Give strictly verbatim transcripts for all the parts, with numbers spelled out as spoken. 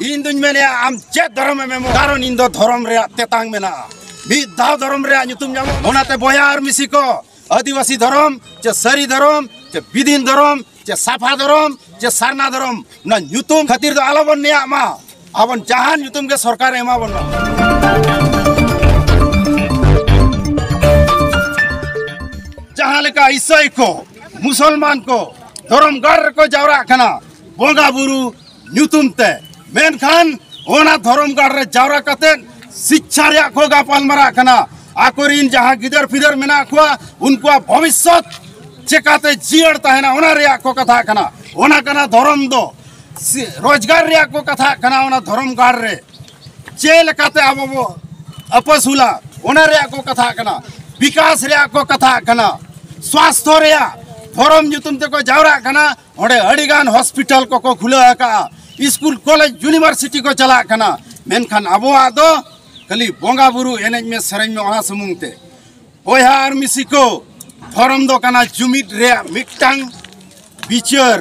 ᱤᱧ ᱫᱩᱧ ᱢᱮᱱᱮᱜᱼᱟ, ᱟᱢ ᱪᱮᱫ ᱫᱷᱚᱨᱚᱢ ᱮᱢ ᱮᱢᱚᱜ, ᱠᱟᱨᱚᱱ ᱤᱧ ᱫᱚ ᱫᱷᱚᱨᱚᱢ ᱨᱮᱭᱟᱜ ᱛᱮᱛᱟᱝ ᱢᱮᱱᱟᱜᱼᱟ᱾ ᱢᱤᱫ ᱫᱷᱟᱣ ᱫᱷᱚᱨᱚᱢ ᱨᱮᱭᱟᱜ ᱧᱩᱛᱩᱢ ᱧᱟᱢᱚᱜ᱾ ᱚᱱᱟᱛᱮ ᱵᱚᱭᱦᱟ ᱟᱨ ᱢᱤᱥᱤ ᱠᱚ, ᱟᱹᱫᱤᱵᱟᱹᱥᱤ ᱫᱷᱚᱨᱚᱢ ᱪᱮ ᱥᱟᱹᱨᱤ ᱫᱷᱚᱨᱚᱢ ᱪᱮ ᱵᱤᱫᱤᱱ ᱫᱷᱚᱨᱚᱢ ᱪᱮ ᱥᱟᱯᱷᱟ ᱫᱷᱚᱨᱚᱢ ᱪᱮ ᱥᱟᱨᱱᱟ ᱫᱷᱚᱨᱚᱢ, ᱚᱱᱟ ᱧᱩᱛᱩᱢ ᱠᱷᱟᱹᱛᱤᱨ ᱫᱚ ᱟᱞᱚᱵᱚᱱ ᱱᱮᱭᱟᱜ ᱢᱟ᱾ ᱟᱵᱚᱱ ᱡᱟᱦᱟᱱ ᱧᱩᱛᱩᱢ ᱜᱮ ᱥᱚᱨᱠᱟᱨ ᱮᱢᱟ ᱵᱚᱱ ᱢᱟ᱾ ᱡᱟᱦᱟᱸ ᱞᱮᱠᱟ ᱤᱥᱟᱹᱭ ᱠᱚ, ᱢᱩᱥᱚᱞᱢᱟᱱ ᱠᱚ ᱫᱷᱚᱨᱚᱢ ᱜᱟᱲ ᱨᱮᱠᱚ ᱡᱟᱣᱨᱟᱜ ᱠᱟᱱᱟ ᱵᱚᱸᱜᱟ ᱵᱩᱨᱩ ᱧᱩᱛᱩᱢ ᱛᱮ, ᱢᱮᱱᱠᱷᱟᱱ ᱚᱱᱟ ᱫᱷᱚᱨᱚᱢ ᱜᱟᱲ ᱨᱮ ᱡᱟᱣᱨᱟ ᱠᱟᱛᱮ ᱥᱤᱪᱪᱷᱟ ᱨᱮᱭᱟᱜ ᱠᱚ ᱜᱟᱯᱟᱞ ᱢᱟᱨᱟᱜ ᱠᱟᱱᱟ᱾ ᱟᱠᱚᱨᱮᱱ ᱡᱟᱦᱟᱸ ᱜᱤᱫᱟᱹᱨ ᱯᱤᱫᱟᱹᱨ ᱢᱮᱱᱟᱜ ᱠᱚᱣᱟ, ᱩᱱᱠᱩᱣᱟᱜ ᱵᱷᱚᱵᱤᱥᱥᱚᱛ ᱪᱮᱠᱟᱛᱮ ᱡᱤᱭᱟᱹᱲ ᱛᱟᱦᱮᱱᱟ, ᱚᱱᱟ ᱨᱮᱭᱟᱜ ᱠᱚ ᱠᱟᱛᱷᱟᱜ ᱠᱟᱱᱟ᱾ ᱚᱱᱟ ᱠᱟᱱᱟ ᱫᱷᱚᱨᱚᱢ ᱫᱚ᱾ ᱥᱤ-, ᱨᱳᱡᱽᱜᱟᱨ ᱨᱮᱭᱟᱜ ᱠᱚ ᱠᱟᱛᱷᱟᱜ ᱠᱟᱱᱟ ᱚᱱᱟ ᱫᱷᱚᱨᱚᱢ ᱜᱟᱲ ᱨᱮ᱾ ᱪᱮᱫ ᱞᱮᱠᱟᱛᱮ ᱟᱵᱚ ᱵᱚ ᱟᱹᱯᱟᱹᱥᱩᱞᱟ, ᱚᱱᱟ ᱨᱮᱭᱟᱜ ᱠᱚ ᱠᱟᱛᱷᱟᱜ ᱠᱟᱱᱟ᱾ ᱵᱤᱠᱟᱥ ᱨᱮᱭᱟᱜ ᱠᱚ ᱠᱟᱛᱷᱟᱜ ᱠᱟᱱᱟ᱾ ᱥᱣᱟᱥᱛᱷᱚ ᱨᱮᱭᱟᱜ, ᱫᱷᱚᱨᱚᱢ ᱧᱩᱛᱩᱢ ᱛᱮᱠᱚ ᱡᱟᱣᱨᱟᱜ ᱠᱟᱱᱟ᱾ ᱚᱸᱰᱮ ᱟᱹᱰᱤᱜᱟᱱ ᱦᱚᱥᱯᱤᱴᱟᱞ ᱠᱚᱠᱚ ᱠᱷᱩᱞᱟᱹᱣ ᱟᱠᱟᱫᱼᱟ, ᱥᱠᱩᱞ, ᱠᱚᱞᱮᱡᱽ, ᱤᱭᱩᱱᱤᱵᱷᱟᱨᱥᱤᱴᱤ ᱠᱚ ᱪᱟᱞᱟᱜ ᱠᱟᱱᱟ᱾ ᱢᱮᱱᱠᱷᱟᱱ ᱟᱵᱚᱣᱟᱜ ᱫᱚ ᱠᱷᱟᱹᱞᱤ ᱵᱚᱸᱜᱟ ᱵᱩᱨᱩ, ᱮᱱᱮᱡ ᱢᱮ, ᱥᱮᱨᱮᱧ ᱢᱮ, ᱚᱱᱟ ᱥᱩᱢᱩᱝ ᱛᱮ᱾ ᱵᱚᱭᱦᱟ ᱟᱨ ᱢᱤᱥᱤ ᱠᱚ, ᱫᱷᱚᱨᱚᱢ ᱫᱚ ᱠᱟᱱᱟ ᱡᱩᱢᱤᱫ ᱨᱮᱭᱟᱜ ᱢᱤᱫᱴᱟᱝ ᱵᱤᱪᱟᱹᱨ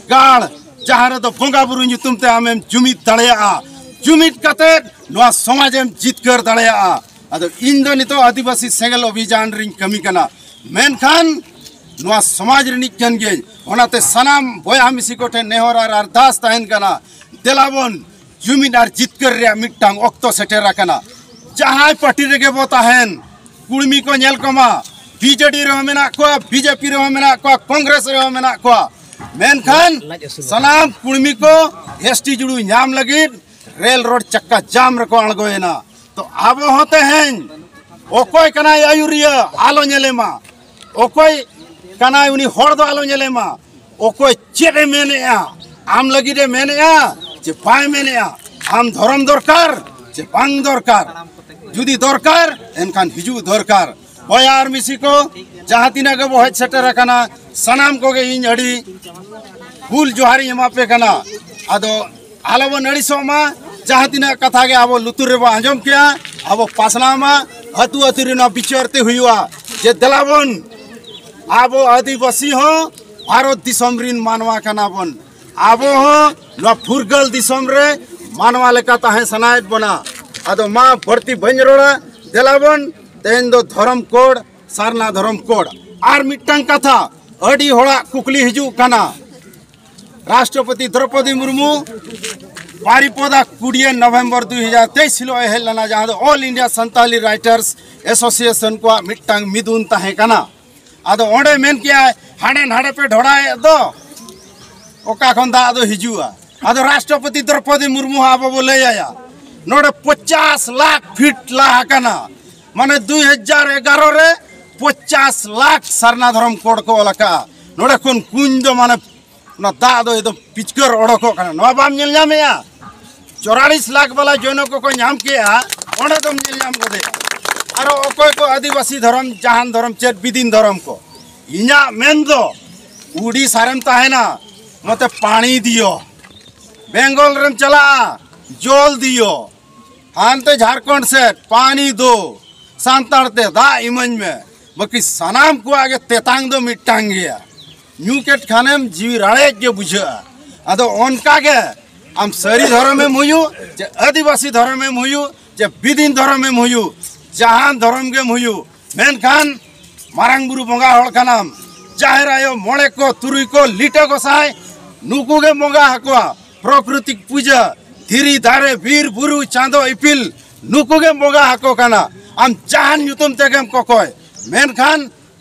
ᱜᱟᱲ, ᱡᱟᱦᱟᱸ ᱨᱮᱫᱚ ᱵᱚᱸᱜᱟ ᱵᱩᱨᱩ ᱧᱩᱛᱩᱢ ᱛᱮ ᱟᱢᱮᱢ ᱡᱩᱢᱤᱫ ᱫᱟᱲᱮᱭᱟᱜᱼᱟ᱾ ᱡᱩᱢᱤᱫ ᱠᱟᱛᱮ ᱱᱚᱣᱟ ᱥᱚᱢᱟᱡᱮᱢ ᱡᱤᱛᱠᱟᱹᱨ ᱫᱟᱲᱮᱭᱟᱜᱼᱟ᱾ ᱟᱫᱚ ᱤᱧ ᱫᱚ ᱱᱤᱛᱚᱜ ᱟᱹᱫᱤᱵᱟᱹᱥᱤ ᱥᱮᱸᱜᱮᱞ ᱚᱵᱷᱤᱡᱟᱱ ᱨᱤᱧ ᱠᱟᱹᱢᱤ ᱠᱟᱱᱟ, ᱢᱮᱱᱠᱷᱟᱱ ᱱᱚᱣᱟ ᱥᱚᱢᱟᱡᱽ ᱨᱤᱱᱤᱡ ᱠᱟᱱ ᱜᱤᱭᱟᱹᱧ᱾ ᱚᱱᱟᱛᱮ ᱥᱟᱱᱟᱢ ᱵᱚᱭᱦᱟ ᱢᱤᱥᱤ ᱠᱚᱴᱷᱮᱱ ᱱᱮᱦᱚᱨ ᱟᱨ ᱟᱨᱫᱟᱥ ᱛᱟᱦᱮᱱ ᱠᱟᱱᱟ, ᱫᱮᱞᱟ ᱵᱚᱱ ᱡᱩᱢᱤᱫ ᱟᱨ ᱡᱤᱛᱠᱟᱹᱨ ᱨᱮᱭᱟᱜ ᱢᱤᱫᱴᱟᱝ ᱚᱠᱛᱚ ᱥᱮᱴᱮᱨ ᱟᱠᱟᱱᱟ᱾ ᱡᱟᱦᱟᱸᱭ ᱯᱟᱨᱴᱤ ᱨᱮᱜᱮ ᱵᱚ ᱛᱟᱦᱮᱱ, ᱠᱩᱲᱢᱤ ᱠᱚ ᱧᱮᱞ ᱠᱚᱢᱟ, ᱵᱤᱡᱮᱰᱤ ᱨᱮᱦᱚᱸ ᱢᱮᱱᱟᱜ ᱠᱚᱣᱟ, ᱵᱤᱡᱮᱯᱤ ᱨᱮᱦᱚᱸ ᱢᱮᱱᱟᱜ ᱠᱚᱣᱟ, ᱠᱚᱝᱜᱨᱮᱥ ᱨᱮᱦᱚᱸ ᱢᱮᱱᱟᱜ ᱠᱚᱣᱟ᱾ ᱢᱮᱱᱠᱷᱟᱱ ᱥᱟᱱᱟᱢ ᱠᱩᱲᱢᱤ ᱠᱚ ᱮᱥᱴᱤ ᱡᱩᱲᱩ ᱧᱟᱢ ᱞᱟᱹᱜᱤᱫ ᱨᱮᱞ ᱨᱳᱰ ᱪᱟᱠᱟ ᱡᱟᱢ ᱨᱮᱠᱚ ᱟᱬᱜᱚᱭᱮᱱᱟ᱾ ᱛᱚ ᱟᱵᱚ ᱦᱚᱸ ᱛᱮᱦᱮᱧ ᱚᱠᱚᱭ ᱠᱟᱱᱟᱭ ᱟᱹᱭᱩᱨᱤᱭᱟᱹ ᱟᱞᱚ ᱧᱮᱞᱮ ᱢᱟ, ᱚᱠᱚᱭ ᱠᱟᱱᱟᱭ ᱩᱱᱤ ᱦᱚᱲ ᱫᱚ ᱟᱞᱚ ᱧᱮᱞᱮ ᱢᱟ, ᱚᱠᱚᱭ ᱪᱮᱫ ᱮ ᱢᱮᱱᱮᱜᱼᱟ, ᱟᱢ ᱞᱟᱹᱜᱤᱫ ᱮ ᱢᱮᱱᱮᱜᱼᱟ ᱪᱮ ᱵᱟᱭ ᱢᱮᱱᱮᱜᱼᱟ, ᱟᱢ ᱫᱷᱚᱨᱚᱢ ᱫᱚᱨᱠᱟᱨ ᱪᱮ ᱵᱟᱝ ᱫᱚᱨᱠᱟᱨ, ᱡᱩᱫᱤ ᱫᱚᱨᱠᱟᱨ ᱮᱱᱠᱷᱟᱱ ᱦᱤᱡᱩᱜ ᱫᱚᱨᱠᱟᱨ᱾ ᱵᱚᱭᱦᱟ ᱟᱨ ᱢᱤᱥᱤ ᱠᱚ, ᱡᱟᱦᱟᱸ ᱛᱤᱱᱟᱹᱜ ᱜᱮᱵᱚ ᱦᱮᱡ ᱥᱮᱴᱮᱨ ᱟᱠᱟᱱᱟ, ᱥᱟᱱᱟᱢ ᱠᱚᱜᱮ ᱤᱧ ᱟᱹᱰᱤ ᱦᱩᱞ ᱡᱚᱦᱟᱨᱤᱧ ᱮᱢᱟ ᱯᱮ ᱠᱟᱱᱟ᱾ ᱟᱫᱚ ᱟᱞᱚᱵᱚᱱ ᱟᱹᱲᱤᱥᱚᱜ ᱢᱟ, ᱡᱟᱦᱟᱸ ᱛᱤᱱᱟᱹᱜ ᱠᱟᱛᱷᱟ ᱜᱮ ᱟᱵᱚ ᱞᱩᱛᱩᱨ ᱨᱮᱵᱚ ᱟᱸᱡᱚᱢ ᱠᱮᱜᱼᱟ, ᱟᱵᱚ ᱯᱟᱥᱱᱟᱣ ᱢᱟ, ᱟᱹᱛᱩ ᱟᱹᱛᱩ ᱨᱮ ᱱᱚᱣᱟ ᱵᱤᱪᱟᱹᱨ ᱛᱮ ᱦᱩᱭᱩᱜᱼᱟ ᱡᱮ ᱫᱮᱞᱟ ᱵᱚᱱ, ᱟᱵᱚ ᱟᱹᱫᱤᱵᱟᱹᱥᱤ ᱦᱚᱸ ᱵᱷᱟᱨᱚᱛ ᱫᱤᱥᱚᱢ ᱨᱤᱱ ᱢᱟᱱᱣᱟ ᱠᱟᱱᱟ ᱵᱚᱱ᱾ ᱟᱵᱚ ᱦᱚᱸ ᱱᱚᱣᱟ ᱯᱷᱩᱨᱜᱟᱹᱞ ᱫᱤᱥᱚᱢ ᱨᱮ ᱢᱟᱱᱣᱟ ᱞᱮᱠᱟ ᱛᱟᱦᱮᱸ ᱥᱟᱱᱟᱭᱮᱫ ᱵᱚᱱᱟ᱾ ᱟᱫᱚ ᱢᱟ ᱵᱟᱹᱲᱛᱤ ᱵᱟᱹᱧ ᱨᱚᱲᱟ, ᱫᱮᱞᱟ ᱵᱚᱱ ᱛᱮᱦᱮᱧ ᱫᱚ ᱫᱷᱚᱨᱚᱢ ᱠᱳᱰ, ᱥᱟᱨᱱᱟ ᱫᱷᱚᱨᱚᱢ ᱠᱳᱰ᱾ ᱟᱨ ᱢᱤᱫᱴᱟᱝ ᱠᱟᱛᱷᱟ, ᱟᱹᱰᱤ ᱦᱚᱲᱟᱜ ᱠᱩᱠᱞᱤ ᱦᱤᱡᱩᱜ ᱠᱟᱱᱟ, ᱨᱟᱥᱴᱨᱚᱯᱚᱛᱤ ᱫᱨᱚᱯᱚᱫᱤ ᱢᱩᱨᱢᱩ ᱵᱟᱨᱤᱯᱚᱫᱟ ᱠᱩᱲᱤᱭᱮ ᱱᱚᱵᱷᱮᱢᱵᱚᱨ ᱫᱩ ᱦᱟᱡᱟᱨ ᱛᱮᱭᱤᱥ ᱦᱤᱞᱳᱜ ᱮ ᱦᱮᱡ ᱞᱮᱱᱟ, ᱡᱟᱦᱟᱸ ᱫᱚ All India Santali Writers Association ᱠᱚᱣᱟᱜ ᱢᱤᱫᱴᱟᱝ ᱢᱤᱫᱩᱱ ᱛᱟᱦᱮᱸ ᱠᱟᱱᱟ᱾ ᱟᱫᱚ ᱚᱸᱰᱮ ᱢᱮᱱ ᱠᱮᱜᱼᱟᱭ, ᱦᱟᱸᱰᱮ ᱱᱟᱰᱮ ᱯᱮ ᱰᱷᱚᱲᱟᱭᱮᱫ ᱫᱚ, ᱚᱠᱟ ᱠᱷᱚᱱ ᱫᱟᱜ ᱫᱚ ᱦᱤᱡᱩᱜᱼᱟ? ᱟᱫᱚ ᱨᱟᱥᱴᱨᱚᱯᱚᱛᱤ ᱫᱨᱚᱯᱚᱫᱤ ᱢᱩᱨᱢᱩ ᱦᱚᱸ ᱟᱵᱚ ᱵᱚ ᱞᱟᱹᱭ ᱟᱭᱟ, ᱱᱚᱰᱮ ᱯᱚᱧᱪᱟᱥ ᱞᱟᱠᱷ ᱯᱷᱤᱴ ᱞᱟ ᱟᱠᱟᱱᱟ, ᱢᱟᱱᱮ ᱫᱩᱭ ᱦᱟᱡᱟᱨ ᱮᱜᱟᱨᱚ ᱨᱮ ᱯᱚᱧᱪᱟᱥ ᱞᱟᱠᱷ ᱥᱟᱨᱱᱟ ᱫᱷᱚᱨᱚᱢ ᱠᱳᱰ ᱠᱚ ᱚᱞ ᱟᱠᱟᱫᱼᱟ᱾ ᱱᱚᱰᱮ ᱠᱷᱚᱱ ᱠᱩᱧ ᱫᱚ ᱢᱟᱱᱮ ᱚᱱᱟ ᱫᱟᱜ ᱫᱚ ᱮᱠᱫᱚᱢ ᱯᱤᱪᱠᱟᱹᱨ ᱚᱰᱚᱠᱚᱜ ᱠᱟᱱᱟ᱾ ᱱᱚᱣᱟ ᱵᱟᱢ ᱧᱮᱞ ᱧᱟᱢᱮᱜᱼᱟ? ᱪᱚᱨᱟᱞᱤᱥ ᱞᱟᱠᱷ ᱵᱟᱞᱟ ᱡᱚᱭᱱᱚ ᱠᱚᱠᱚ ᱧᱟᱢ ᱠᱮᱜᱼᱟ, ᱚᱸᱰᱮ ᱫᱚᱢ ᱧᱮᱞ ᱧᱟᱢ ᱜᱚᱫᱮᱜᱼᱟ᱾ ᱟᱨᱚ ᱚᱠᱚᱭ ᱠᱚ ᱟᱹᱫᱤᱵᱟᱹᱥᱤ ᱫᱷᱚᱨᱚᱢ, ᱡᱟᱦᱟᱱ ᱫᱷᱚᱨᱚᱢ, ᱪᱮᱫ ᱵᱤᱫᱤᱱ ᱫᱷᱚᱨᱚᱢ ᱠᱚ, ᱤᱧᱟᱹᱜ ᱢᱮᱱ ᱫᱚ ᱩᱰᱤᱥᱟ ᱨᱮᱢ ᱛᱟᱦᱮᱱᱟ, ᱢᱚᱛᱮ ᱯᱟᱹᱱᱤ ᱫᱤᱭᱚ, ᱵᱮᱝᱜᱚᱞ ᱨᱮᱢ ᱪᱟᱞᱟᱜᱼᱟ, ᱡᱚᱞ ᱫᱤᱭᱚ, ᱦᱟᱱᱛᱮ ᱡᱷᱟᱲᱠᱷᱚᱸᱰ ᱥᱮᱫ ᱯᱟᱹᱱᱤ ᱫᱚ, ᱥᱟᱱᱛᱟᱲ ᱛᱮ ᱫᱟᱜ ᱤᱢᱟᱹᱧ ᱢᱮ᱾ ᱵᱟᱹᱠᱤ ᱥᱟᱱᱟᱢ ᱠᱚᱣᱟᱜ ᱜᱮ ᱛᱮᱛᱟᱝ ᱫᱚ ᱢᱤᱫᱴᱟᱝ ᱜᱮᱭᱟ, ᱧᱩ ᱠᱮᱫ ᱠᱷᱟᱱᱮᱢ ᱡᱤᱣᱤ ᱨᱟᱲᱮᱡ ᱜᱮ ᱵᱩᱡᱷᱟᱹᱜᱼᱟ᱾ ᱟᱫᱚ ᱚᱱᱠᱟ ᱜᱮ ᱟᱢ ᱥᱟᱹᱨᱤ ᱫᱷᱚᱨᱚᱢᱮᱢ ᱦᱩᱭᱩᱜ ᱪᱮ ᱟᱹᱫᱤᱵᱟᱹᱥᱤ ᱫᱷᱚᱨᱚᱢᱮᱢ ᱦᱩᱭᱩᱜ ᱪᱮ ᱵᱤᱫᱤᱱ ᱫᱷᱚᱨᱚᱢᱮᱢ ᱦᱩᱭᱩᱜ, ᱡᱟᱦᱟᱱ ᱫᱷᱚᱨᱚᱢ ᱜᱮᱢ ᱦᱩᱭᱩᱜ, ᱢᱮᱱᱠᱷᱟᱱ ᱢᱟᱨᱟᱝ ᱵᱩᱨᱩ ᱵᱚᱸᱜᱟ ᱦᱚᱲ ᱠᱟᱱᱟᱢ, ᱡᱟᱦᱮᱨ ᱟᱭᱳ, ᱢᱚᱬᱮ ᱠᱚ, ᱛᱩᱨᱩᱭ ᱠᱚ, ᱞᱤᱴᱟᱹ ᱜᱚᱸᱥᱟᱭ, ᱱᱩᱠᱩ ᱜᱮᱢ ᱵᱚᱸᱜᱟ ᱟᱠᱚᱣᱟ᱾ ᱯᱨᱚᱠᱨᱤᱛᱤᱠ ᱯᱩᱡᱟᱹ, ᱫᱷᱤᱨᱤ ᱫᱟᱨᱮ, ᱵᱤᱨ ᱵᱩᱨᱩ, ᱪᱟᱸᱫᱚ ᱤᱯᱤᱞ, ᱱᱩᱠᱩ ᱜᱮᱢ ᱵᱚᱸᱜᱟ ᱟᱠᱚ ᱠᱟᱱᱟ᱾ ᱟᱢ ᱡᱟᱦᱟᱱ ᱧᱩᱛᱩᱢ ᱛᱮᱜᱮᱢ ᱠᱚᱠᱚᱭ, ᱢᱮᱱᱠᱷᱟᱱ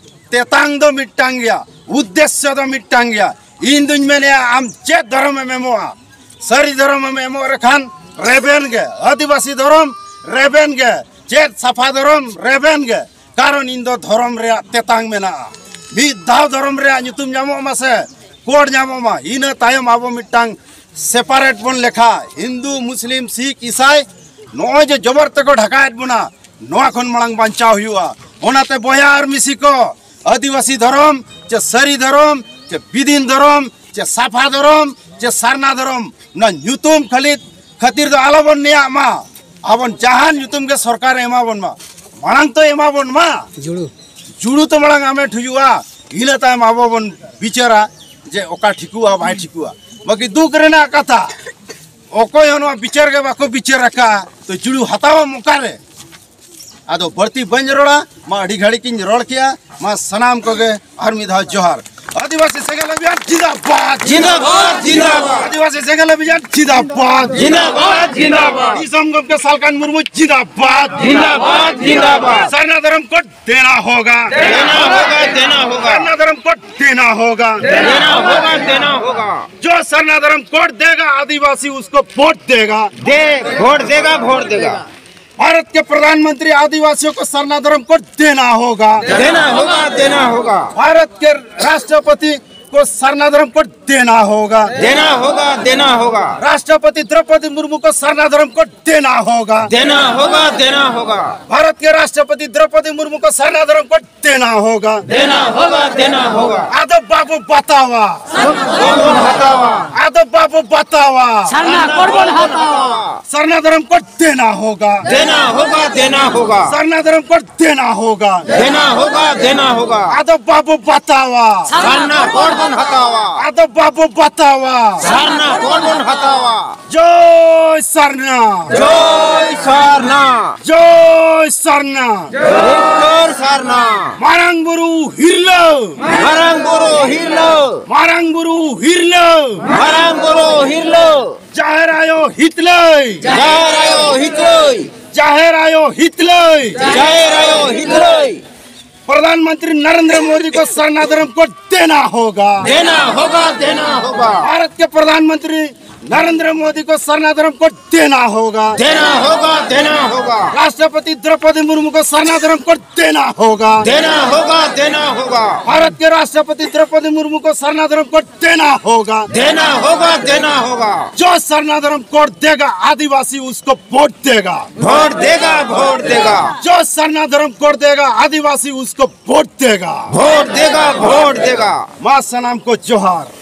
ᱛᱮᱛᱟᱝ ᱫᱚ ᱢᱤᱫᱴᱟᱝ ᱜᱮᱭᱟ, ᱩᱫᱽᱫᱮᱥᱥᱚ ᱫᱚ ᱢᱤᱫᱴᱟᱝ ᱜᱮᱭᱟ᱾ ᱤᱧ ᱫᱩᱧ ᱢᱮᱱᱮᱜᱼᱟ, ᱟᱢ ᱪᱮᱫ ᱫᱷᱚᱨᱚᱢᱮᱢ ᱮᱢᱚᱜᱼᱟ? ᱥᱟᱹᱨᱤ ᱫᱷᱚᱨᱚᱢᱮᱢ ᱮᱢᱚᱜ ᱨᱮᱠᱷᱟᱱ ᱨᱮᱵᱮᱱ ᱜᱮ, ᱟᱹᱫᱤᱵᱟᱹᱥᱤ ᱫᱷᱚᱨᱚᱢ ᱨᱮᱵᱮᱱ ᱜᱮ, ᱪᱮᱫ ᱥᱟᱯᱷᱟ ᱫᱷᱚᱨᱚᱢ ᱨᱮᱵᱮᱱ ᱜᱮ᱾ ᱠᱟᱨᱚᱱ ᱤᱧ ᱫᱚ ᱫᱷᱚᱨᱚᱢ ᱨᱮᱭᱟᱜ ᱛᱮᱛᱟᱝ ᱢᱮᱱᱟᱜᱼᱟ᱾ ᱢᱤᱫ ᱫᱷᱟᱣ ᱫᱷᱚᱨᱚᱢ ᱨᱮᱭᱟᱜ ᱧᱩᱛᱩᱢ ᱧᱟᱢᱚᱜ ᱢᱟ ᱥᱮ, ᱠᱳᱰ ᱧᱟᱢᱚᱜ ᱢᱟ, ᱤᱱᱟᱹ ᱛᱟᱭᱚᱢ ᱟᱵᱚ ᱢᱤᱫᱴᱟᱝ ᱥᱮᱯᱟᱨᱮᱴ ᱵᱚᱱ ᱞᱮᱠᱷᱟ᱾ ᱦᱤᱱᱫᱩ, ᱢᱩᱥᱞᱤᱢ, ᱥᱤᱠᱷ, ᱤᱥᱟᱭ, ᱱᱚᱜᱼᱚᱭ ᱡᱮ ᱡᱚᱵᱚᱨ ᱛᱮᱠᱚ ᱰᱷᱟᱠᱟᱭᱮᱫ ᱵᱚᱱᱟ, ᱱᱚᱣᱟ ᱠᱷᱚᱱ ᱢᱟᱲᱟᱝ ᱵᱟᱧᱪᱟᱣ ᱦᱩᱭᱩᱜᱼᱟ᱾ ᱚᱱᱟᱛᱮ ᱵᱚᱭᱦᱟ ᱟᱨ ᱢᱤᱥᱤ ᱠᱚ, ᱟᱹᱫᱤᱵᱟᱹᱥᱤ ᱫᱷᱚᱨᱚᱢ ᱪᱮ ᱥᱟᱹᱨᱤ ᱫᱷᱚᱨᱚᱢ ᱪᱮ ᱵᱤᱫᱤᱱ ᱫᱷᱚᱨᱚᱢ ᱪᱮ ᱥᱟᱯᱷᱟ ᱫᱷᱚᱨᱚᱢ ᱪᱮ ᱥᱟᱨᱱᱟ ᱫᱷᱚᱨᱚᱢ, ᱱᱚᱣᱟ ᱧᱩᱛᱩᱢ ᱠᱷᱟᱹᱞᱤ ᱠᱷᱟᱹᱛᱤᱨ ᱫᱚ ᱟᱞᱚᱵᱚᱱ ᱱᱮᱭᱟᱜ ᱢᱟ᱾ ᱟᱵᱚᱱ ᱡᱟᱦᱟᱱ ᱧᱩᱛᱩᱢ ᱜᱮ ᱥᱚᱨᱠᱟᱨᱮ ᱮᱢᱟ ᱵᱚᱱ ᱢᱟ, ᱢᱟᱲᱟᱝ ᱛᱚ ᱮᱢᱟ ᱵᱚᱱ ᱢᱟ᱾ ᱡᱩᱲᱩ᱾ ᱡᱩᱲᱩ ᱛᱚ ᱢᱟᱲᱟᱝ ᱟᱢᱮᱴ ᱦᱩᱭᱩᱜᱼᱟ, ᱤᱱᱟᱹ ᱛᱟᱭᱚᱢ ᱟᱵᱚ ᱵᱚᱱ ᱵᱤᱪᱟᱹᱨᱟ ᱡᱮ ᱚᱠᱟ ᱴᱷᱤᱠᱚᱜᱼᱟ, ᱵᱟᱭ ᱴᱷᱤᱠᱚᱜᱼᱟ᱾ ᱵᱟᱹᱠᱤ ᱫᱩᱠ ᱨᱮᱱᱟᱜ ᱠᱟᱛᱷᱟ, ᱚᱠᱚᱭ ᱦᱚᱸ ᱱᱚᱣᱟ ᱵᱤᱪᱟᱹᱨ ᱜᱮ ᱵᱟᱠᱚ ᱵᱤᱪᱟᱹᱨ ᱟᱠᱟᱫᱼᱟ, ᱛᱚ ᱡᱩᱲᱩ ᱦᱟᱛᱟᱣᱟᱢ ᱚᱠᱟᱨᱮ? ᱟᱫᱚ ᱵᱟᱹᱲᱛᱤ ᱵᱟᱹᱧ ᱨᱚᱲᱟ, ᱢᱟ ᱟᱹᱰᱤ ᱜᱷᱟᱹᱲᱤᱡ ᱤᱧ ᱨᱚᱲ ᱠᱮᱜᱼᱟ᱾ ᱢᱟ ᱥᱟᱱᱟᱢ ᱠᱚᱜᱮ ᱟᱨ ᱢᱤᱫ ᱫᱷᱟᱣ ᱡᱚᱦᱟᱨ᱾ ᱟᱹᱫᱤᱵᱟᱹᱥᱤ ᱥᱮᱸᱜᱮᱞ ᱚᱵᱷᱤᱭᱟᱱ ᱡᱤᱱᱫᱟᱵᱟᱫ᱾ ᱡᱤᱱᱫᱟᱵᱟᱫ, ᱡᱤᱱᱫᱟᱵᱟᱫ᱾ ᱟᱹᱫᱤᱵᱟᱹᱥᱤ ᱥᱮᱸᱜᱮᱞ ᱚᱵᱷᱤᱭᱟᱱ ᱡᱤᱱᱫᱟᱵᱟᱫ᱾ ᱡᱤᱱᱫᱟᱵᱟᱫ, ᱡᱤᱱᱫᱟᱵᱟᱫ᱾ ᱫᱤᱥᱚᱢ ᱜᱚᱢᱠᱮ ᱥᱟᱞᱠᱷᱟᱱ ᱢᱩᱨᱢᱩ ᱡᱤᱱᱫᱟᱵᱟᱫ᱾ ᱡᱤᱱᱫᱟᱵᱟᱫ, ᱡᱤᱱᱫᱟᱵᱟᱫ᱾ सरना धर्म कोड देना होगा। देना होगा, देना होगा। सरना धर्म कोड देना होगा। देना होगा, देना होगा। जो सरना धर्म कोड देगा, आदिवासी उसको वोट देगा। दे, वोट देगा, वोट देगा। भारत के प्रधानमंत्री आदिवासियों को सरना धर्म कोड देना होगा। देना होगा, देना होगा। भारत के राष्ट्रपति को सरना धर्म कोड देना होगा। देना होगा, देना होगा। राष्ट्रपति द्रौपदी मुर्मू को सरना धर्म कोड देना होगा। देना होगा, देना होगा। भारत के राष्ट्रपति द्रौपदी मुर्मू को सरना धर्म कोड देना होगा। देना होगा, देना होगा। ᱟᱫᱚ ᱵᱟᱵᱚ ᱵᱟᱛᱟᱣᱟ᱾ ᱵᱟᱵᱚᱱ ᱦᱟᱛᱟᱣᱟ᱾ ᱟᱫᱚ ᱵᱟᱵᱚ ᱵᱟᱛᱟᱣᱟ᱾ ᱥᱟᱨᱱᱟ ᱠᱳᱰ ᱵᱚᱱ ᱦᱟᱛᱟᱣᱟ᱾ सरना धर्म कोड देना होगा। देना होगा, देना होगा। सरना धर्म कोड देना होगा। देना होगा, देना होगा। ᱟᱫᱚ ᱵᱟᱵᱚ ᱵᱟᱛᱟᱣᱟ᱾ ᱥᱟᱨᱱᱟ ᱠᱳᱰ ᱵᱚᱱ ᱦᱟᱛᱟᱣᱟ᱾ ᱟᱫᱚ ᱵᱟᱵᱚ ᱵᱟᱛᱟᱣᱟ᱾ ᱥᱟᱨᱱᱟ ᱠᱳᱰ ᱵᱚᱱ ᱦᱟᱛᱟᱣᱟ᱾ ᱡᱚᱭ ᱥᱟᱨᱱᱟ᱾ ᱡᱚᱭ ᱥᱟᱨᱱᱟ᱾ ᱡᱚᱭ ᱥᱟᱨᱱᱟ᱾ ᱡᱚᱭ ᱥᱟᱨᱱᱟ᱾ ᱢᱟᱨᱟᱝ ᱵᱩᱨᱩ ᱦᱤᱨᱞᱟᱹ᱾ ᱢᱟᱨᱟᱝ ᱵᱩᱨᱩ ᱦᱤᱨᱞᱟᱹ᱾ ᱢᱟᱨᱟᱝ ᱵᱩᱨᱩ ᱦᱤᱨᱞᱟᱹ᱾ ᱢᱟᱨᱟᱝ ᱵᱩᱨᱩ ᱦᱤᱨᱞᱟᱹ᱾ ᱡᱟᱦᱮᱨ ᱟᱭᱳ ᱦᱤᱛᱞᱟᱹᱭ᱾ ᱡᱟᱦᱮᱨ ᱟᱭᱳ ᱦᱤᱛᱞᱟᱹᱭ᱾ ᱡᱟᱦᱮᱨ ᱟᱭᱳ ᱦᱤᱛᱞᱟᱹᱭ᱾ ᱡᱟᱦᱮᱨ ᱟᱭᱳ ᱦᱤᱛᱞᱟᱹᱭ᱾ प्रधानमंत्री नरेंद्र मोदी को सरना धर्म कोड देना होगा। देना होगा, देना होगा। भारत के प्रधानमंत्री नरेंद्र मोदी को सरना धर्म कोड देना होगा। देना होगा, देना होगा। राष्ट्रपति द्रौपदी मुर्मू को सरना धर्म कोड देना होगा। देना होगा, देना होगा। भारत के राष्ट्रपति द्रौपदी मुर्मू को सरना धर्म कोड देना होगा। देना होगा, देना होगा। जो सरना धर्म कोड देगा, आदिवासी उसको वोट देगा। वोट देगा, वोट देगा। जो सरना धर्म कोड देगा, आदिवासी उसको वोट देगा। वोट देगा, वोट देगा। ᱢᱟ ᱥᱟᱱᱟᱢ ᱠᱚ ᱡᱚᱦᱟᱨ᱾